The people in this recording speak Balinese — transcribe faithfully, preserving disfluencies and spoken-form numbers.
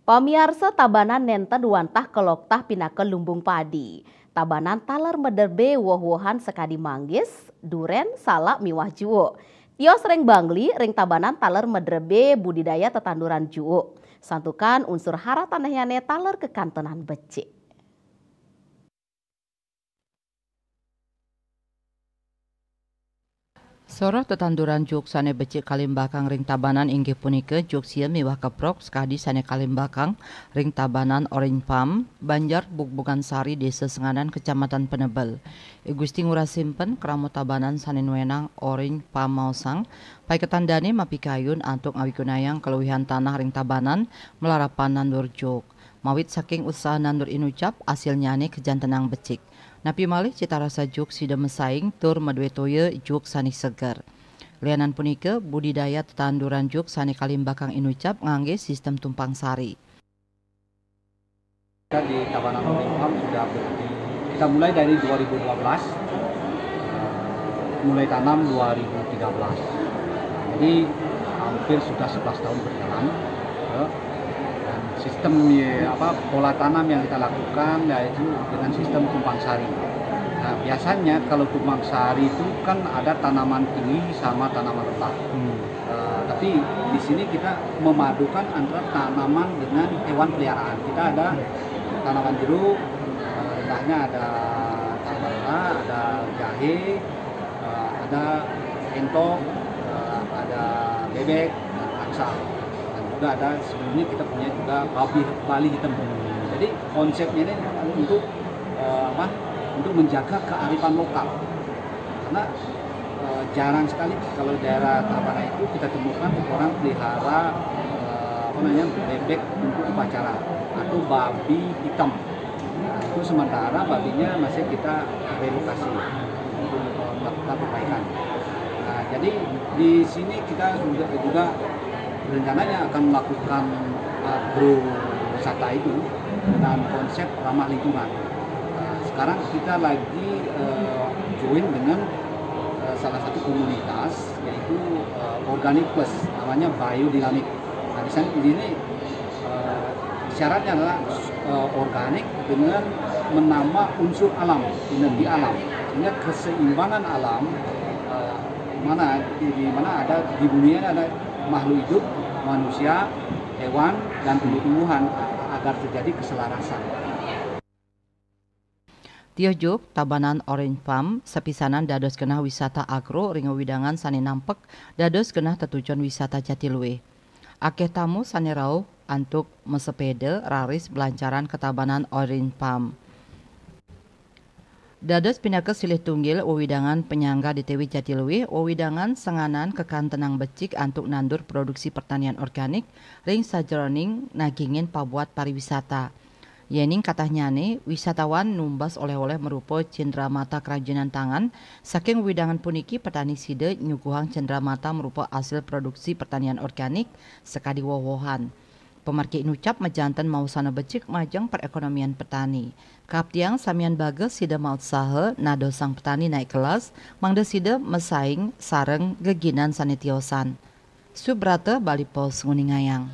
Pamiarsa, Tabanan nenten wantah kaloktah pinaka lumbung padi. Tabanan taler maderbe woh-wohan sakadi manggis, duren, salak miwah juuk. Tios ring Bangli, ring Tabanan taler maderbe budidaya tetanduran juuk. Santukan unsur hara tanahnyane taler kakantenan becik. Soroh tetanduran juuk sane becik kalimbakang ring Tabanan inggih punika juuk siem miwah keprok sakadi sane kalimbakang ring Tabanan Orange Farm, Banjar Bugbungan Sari, Desa Senganan, Kecamatan Penebel. I Gusti Ngurah Simpen, krama Tabanan sane nuenang Orange Farm maosang, paiketan dane mapikayun antuk ngawigunayang kaluihan tanah ring Tabanan malarapan nandur juuk. Mawit saking usaha nandur inucap, asilnyane kajantenang becik. Napi malih cita rasa juuk sida masaing tur madue toya juuk sane seger. Lianan punika, budidaya tetanduran juuk sane kalimbakang inucap ngangge sistem tumpang sari. Kita di Tabanan Orange Farm sudah berdiri, kita mulai dari dua ribu dua belas, mulai tanam dua ribu tiga belas. Jadi hampir sudah sebelas tahun berjalan, ya. Dan sistem, ya, apa, pola tanam yang kita lakukan yaitu dengan sistem tumpang sari. Nah, biasanya kalau tumpang sari itu kan ada tanaman tinggi sama tanaman rendah. Eh, tapi di sini kita memadukan antara tanaman dengan hewan peliharaan. Kita ada tanaman jeruk, eh, rendahnya ada tamarindang, ada jahe, eh, ada entok, eh, ada bebek, dan angsa. Dan juga ada, sebelumnya kita punya juga babi, bali hitam. Jadi konsepnya ini untuk, eh, apa, untuk menjaga kearifan lokal. Karena, eh, jarang sekali kalau daerah Tabanan itu kita temukan orang pelihara, eh, apa namanya, bebek untuk upacara atau babi hitam. Nah, itu sementara babinya masih kita relokasi untuk, eh, melakukan perbaikan. Nah, jadi di sini kita juga, juga rencananya akan melakukan agrowisata itu dengan konsep ramah lingkungan. Nah, sekarang kita lagi, eh, join dengan, eh, salah satu komunitas, yaitu, eh, Organic Plus, namanya Biodynamic. Nah, di sana, di sini, eh, syaratnya adalah, eh, organik dengan menambah unsur alam, energi alam, sehingga keseimbangan alam, eh, mana di, di mana ada di bumi ini ada makhluk hidup, manusia, hewan, dan tumbuh-tumbuhan, agar terjadi keselarasan. Tios juuk, Tabanan Orange Farm sapisanan dados genah wisata agro ring wewidangan sane nampek dados genah tetujon wisata Jatiluwih. Akeh tamu sane rauh antuk masepeda raris blancaran ka Tabanan Orange Farm. Dados pinaka silih tunggil wewidangan panyangga D T W Jatiluwih, wewidangan Senganan kakantenang becik antuk nandur produksi pertanian organik ring sajeroning nagingin pabuat pariwisata. Yening katahnyane, wisatawan numbas oleh-oleh marupa cendramata kerajinan tangan, saking wewidangan puniki petani sida nyuguhang cendramata marupa asil produksi pertanian organik sakadi woh-wohan. Pamargi inucap majanten maosana becik majeng perekonomian petani. Kaaptiang samian bagas sida mautsaha nadosang petani naik kelas, mangda sida masaing sareng geginan sane tiosan. Subrata, Bali Post, nguningayang.